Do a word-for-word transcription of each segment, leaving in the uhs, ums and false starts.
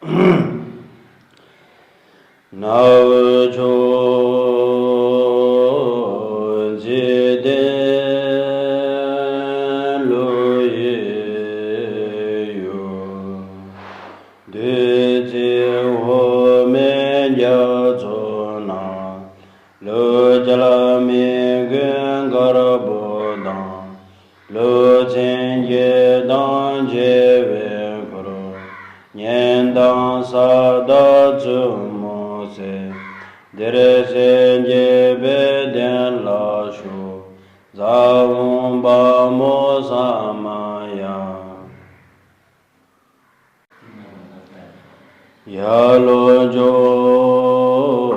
ནག་ཕྱོགས་འཇིག་རྟེན་ཀླུ་ཡི་ཡུལ། བདུད་རྩི་འོ་མའི་རྒྱ་མཚོ་ན། ཀླུ་རྒྱལ་མི་མགོན་དཀར་པོ་དང་། ཀླུ་བཙན་གྱི་དང་བྱེ་བའི་འཁོར། གཉན་དང་ས་བདག་བཙུན་མོའི་སྲས། འདིར་གཤེགས་དགྱེས་པའི་གདན་ལ་བཞུགས། ཛཿཧཱུྃ་བ་མོ་ས་མ་ཡ། ཡར་ལོངས་སྤྱོད་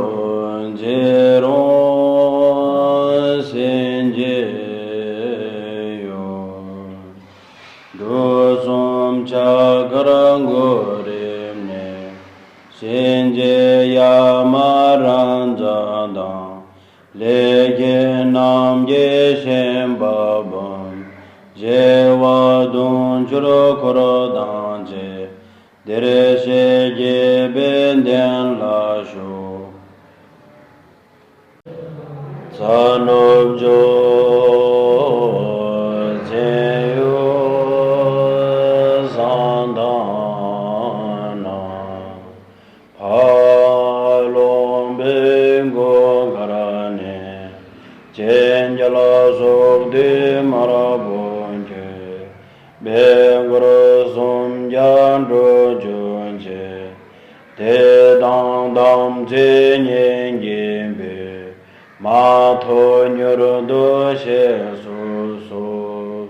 འཛིན་རོང་སེང་གེ་གཡུ། འབྲུ་གསུམ་ཕྱག་དཀར་གུ་རུ་ནས། སེང་གེ་ཡ་མ་ར་ཛ་དང་། ལས་ཀྱི་རྣམ་རྒྱལ་ཤན་པ་འབུམ། བྱེ་བ་དུང་ཕྱུར་འཁོར་དང་བཅས། འདིར་གཤེགས་དགྱེས་པའི་གདན་ལ་བཞུགས། རྩ་ནོར་འབྱོར་བཙན་གཡུ་བཟང་དང་ནང་། ཕ་ལོང་པའི་མགོ་དཀར་ནས། ཅན་གྱི་ལ་སོགས་དུས་དམར་པོ་འཁྱུད། པད་མགོར་སུམ་བརྒྱ་འགྲོ་རྒྱུན་བྱེད། དད་དང་དམ་ཚིག་སྙིང་རྗེ་འབུལ། མ་ཐོགས་མྱུར་དུ་གཤེགས་སུ་གསོལ།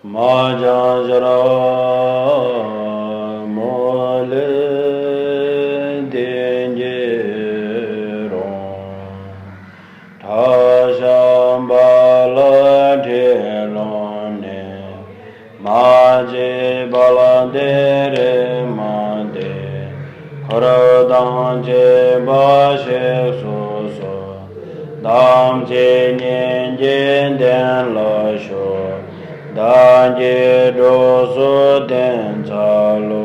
མ་ལྕང་ཞལ་མོ་ལས་ལྡན་གྱི་རོང་། ཁྲ་ཤམ་བ་ལ་ཁྲིད་ལོང་ནས། མ་གཅིག་དཔལ་ལྡན་རེ་མ་ཏི། འཁོར་དང་བཅས་པ་གཤེགས་སུ་གསོལ། དམ་ཚིག་སྙིང་རྗེའི་གདན་ལ་བཞུགས། བདག་གི་གྲོགས་སུ་བསྟེན་འཚལ་ལོ།